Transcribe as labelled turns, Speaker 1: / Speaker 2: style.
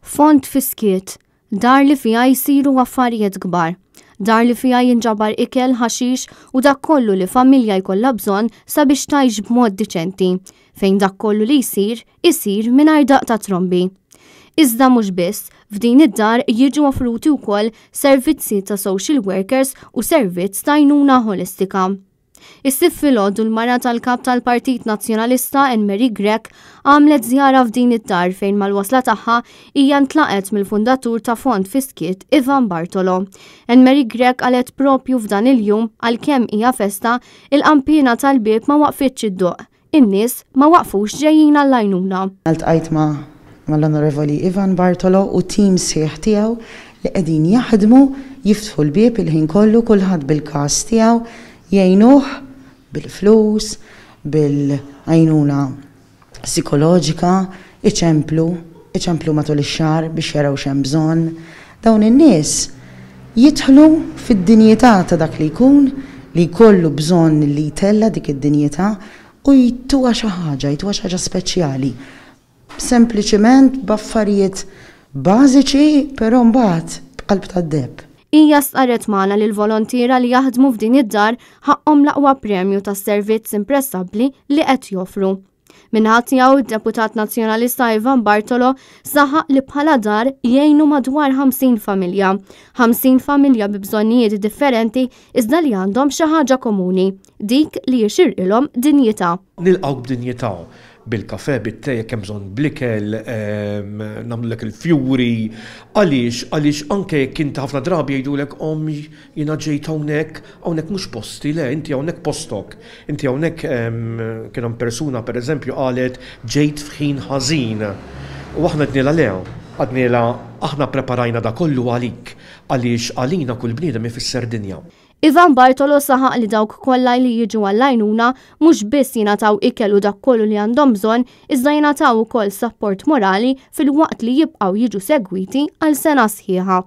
Speaker 1: Fond fis-skiet, dar li fiha jsiru affarijiet kbar. Dar li fiha jinġabar ikel, ħaxix u dak kollu li familja jkollha bżonn sabiex tgħix b'mod diċenti, fejn dak kollu li jsir, isir mingħajr daqq ta' trombi. Iżda mhux biss, f'din id-dar jiġu offruti wkoll servizzi ta' social workers u servizz ta' għajnuna ħolistika. Is-Sibt filgħodu l-mara tal-Kap tal-Partit Nazzjonalista Anne Marie Grech għamlet żjara f'din id-dar fejn mal-wasla tagħha hija ntlaqgħet mill-fundatur ta' Fond Fiskiet Ivan Bartolo. Anne Marie Grech qalet propju f'dan il-jum għalkemm hija festa, il-qanpiena tal-bieb ma waqfitx iddoqq. In-nies ma waqfux ġejjin għall-għajnuna.
Speaker 2: Ltqajt ma' mal-Onorevoli Ivan Bartolo u tim sħiħ tiegħu li qegħdin jaħdmu, jiftħu l-bieb il-ħin kollu, kulħadd bil-każ tiegħu, jgħinuh bil-flus, bil-għajnuna psikoloġika, iċemplu, iċemplu matul ix-xahar biex jaraw x'hemm bżonn. Dawn in-nies jidħlu fid-dinjità ta' dak li jkun, li jkollu bżonn li jtella' dik id-dinjità u jtuha xi ħaġa, jtuha xi ħaġa speċjali. Sempliċiment b'affarijiet bażiċi però mbagħad b'qalb tad-deheb.
Speaker 1: Hija stqarret magħna li l-volontiera li jaħdmu f'din id-dar ħaqqhom l-aqwa premju tas-servizz impressabbli li qed joffru. Min-naħa tiegħu, id-Deputat Nazzjonalista Ivan Bartolo saħaq li bħala dar jgħinu madwar 50 familja. 50 familja bi bżonnijiet differenti iżda li għandhom xi ħaġa komuni, dik li jixirqilhom dinjità.
Speaker 3: Nilqgħuk b'dinjità, bil-kafè, bit-te, jekk hemm bżonn bl-ikel, nagħmlulek il-fjuri. Għaliex? Għaliex anke jekk inti ħafna drabi jgħidulek omm jiena ġejt hawnhekk, hawnhekk mhux posti, le, inti hawnhekk postok. Inti hawnhekk kien hemm persuna pereżempju qalet ġejt f'ħin ħażin. U aħna għednielha le, għednielha aħna ppreparajna da kollu għalik, għaliex għalina kull bniedem ifisser dinja.
Speaker 1: Ivan Bartolo saħaq li dawk kollha li jiġu għall-għajnuna mhux biss jingħataw ikel u dak kollu li għandhom bżonn iżda jingħataw ukoll sapport morali filwaqt li jibqgħu jiġu segwiti għal sena sħiħa.